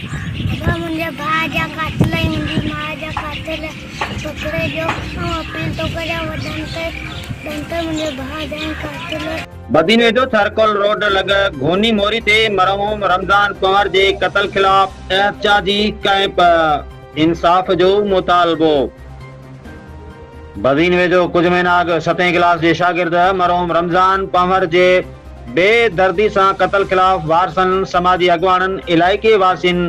ابا منهنجي ڀاء جا قاتل ۽ منهنجي ماء جا قاتل پڪڙي ڏيو آئون اپيل ٿو ڪريان وڏن تي ڏن ته منهنجي ڀاء جا ۽ قاتل. بدين ويجهو ٿرڪول روڊ لڳ گهوني موري تي مرحوم رمضان ڪنور جي قتل خلاف احتجاجي ڪئمپ، انصاف جو مطالبو. بدين ويجهو ڪجهه مهينا اڳ ستين ڪلاس جي شاگرد مرحوم رمضان پنهور جي بي دردي سان قتل خلاف وارثن، سماجي اڳواڻن، علائقي واسين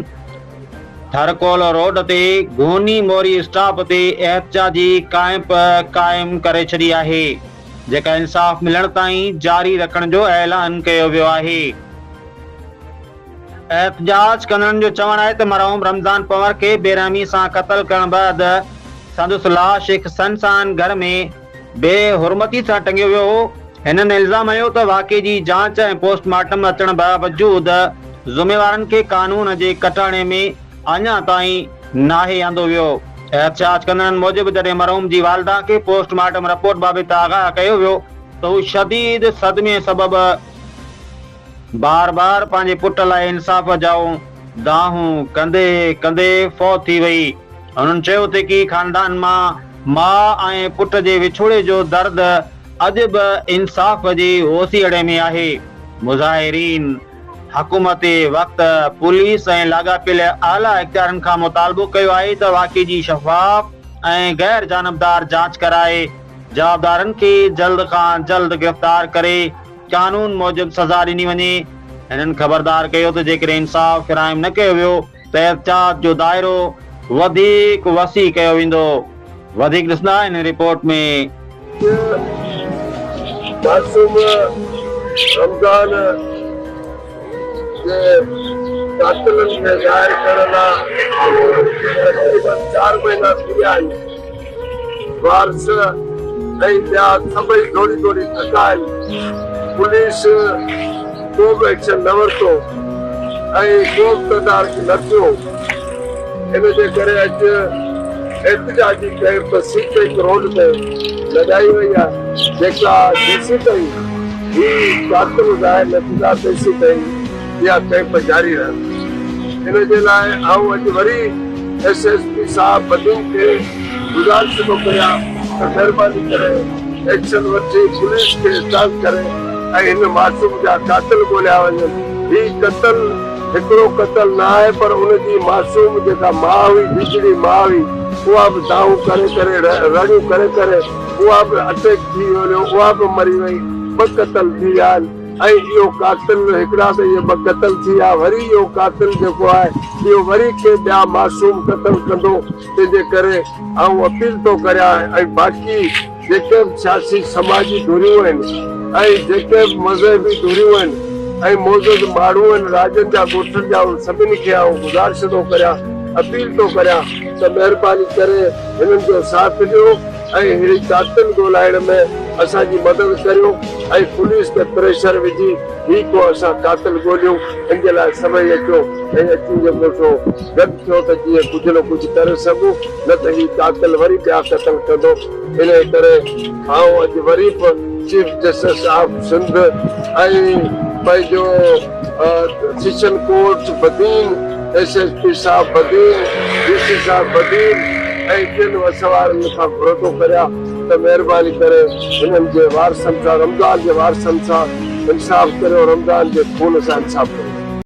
ٿرڪول روڊ تي گهوني موري اسٽاپ تي احتجاجي ڪئمپ قائم ڪري ڇڏي آهي، جيڪا انصاف ملڻ تائين جاري رکڻ جو اعلان ڪيو ويو آهي. احتجاج ڪندڙن جو چوڻ آهي ته مرحوم رمضان پنهور کي بيرحمي سان قتل ڪرڻ بعد سندس لاش هڪ سنسان گهر ۾ بي حرمتي سان ٽنگيو ويو هو. هنن الزام هنيو ته واقعي جي جاچ ۽ پوسٽ مارٽم اچڻ باوجود ذميوارن کي قانون جي ڪٽهڙي ۾ اڃا تائين ناهي آندو ويو. احتجاج ڪندڙن موجب جڏهن مرحوم جي والده کي پوسٽ مارٽم رپورٽ بابت آگاهه ڪيو ويو ته هو شديد صدمي سبب بار بار پنهنجي پٽ لاء انصاف جون دانهون ڪندي ڪندي فوت ٿي وئي. هنن چيو ته ڪي خاندان مان ماء ۽ پٽ جي وڇوڙي جو درد اڄ به انصاف جي اوسيئڙي ۾ آهي. مظاهرين حڪومت وقت، پوليس ۽ لاڳاپيل اعليٰ اختيارين کان مطالبو ڪيو آهي ته واقعي جي شفاف ۽ غير جانبدار جاچ ڪرائي جوابدارن کي جلد کان جلد گرفتار ڪري قانون موجب سزا ڏني وڃي. هنن خبردار ڪيو ته جيڪڏهن انصاف فراهم نه ڪيو ويو ته احتجاج جو دائرو وڌيڪ وسيع ڪيو ويندو. وڌيڪ ڏسندا هن رپورٽ ۾. معصوم رمضان جي قاتلن کي ظاهر ڪرڻ لاء تقريبن چار مهينا ٿي ويا آهن. وارث ۽ ٻيا سڀئي ڊوڙي ڊوڙي ٿڪا آهن. پوليس ڪو به ايڪشن نه ورتو ۽ ڪو به تدارڪ نه ٿيو. ان جي ڪري اڄ احتجاجي ڪئمپ سي پيڪ روڊ تي لڳائي وئي آهي، جيڪا جيسيتائين هي قاتل ظاهر نه ٿيندا تيسيتائين اها ڪئمپ جاري رهندي. ان جي لاء آئون اڄ وري ايس ايس پي صاحب بدين کي گذارش ٿو ڪريان ته مهرباني ڪري ايڪشن وٺي پوليس کي تنگ ڪري ۽ هن معصوم جا قاتل ڳوليا وڃن. هي قتل هڪڙو قتل نه آهي پر ان جي معصوم جيڪا ماء هئي جيجڙي ماء هئي اها به دانهون ڪري ڪري رڙيون ڪري ڪري اها به اٽيڪ ٿي ويو اها به مري وئي ٻه قتل ٿي ويا آهن. ۽ اهو قاتل هڪڙا ته اهي ٻه قتل ٿي ويا وري اهو قاتل جيڪو آهي اهو وري ڪي ٻيا معصوم قتل ڪندو تنهن جي ڪري آئون اپيل ٿو ڪريان ۽ باقي جيڪي به سياسي سماجي ڌريون آهن ۽ جيڪي به مذهبي ڌريون آهن ۽ معزز ماڻهو آهن راڄن جا ڳوٺن جا انهن سڀني کي آئون گذارش ٿو ڪريان اپيل ٿو ڪريان ته مهرباني ڪري هنن جو ساٿ ڏيو ۽ اهڙي قاتل ڳولائڻ ۾ اسان جي مدد ڪريو ۽ پوليس تي پريشر وجهي هي ڪو اسان قاتل ڳوليون ان جي لاء سڀئي اچو ۽ اچي جيڪو سو گڏ ٿيو ته جيئن ڪجهه نه ڪجهه ڪري سگهون نه ته هي قاتل وري ٻيا قتل ڪندو انهي ڪري آئون اڄ وري به چيف جسٽس آف سنڌ ۽ پنهنجو session court Badin S S P صاحب بدين، ڊي سي صاحب بدين ۽ ٻين وس وارن کان گهر ٿو ڪريان ته مهرباني ڪري هنن جي وارثن سان رمضان جي وارثن سان انصاف ڪريو رمضان جي خون سان انصاف ڪريو.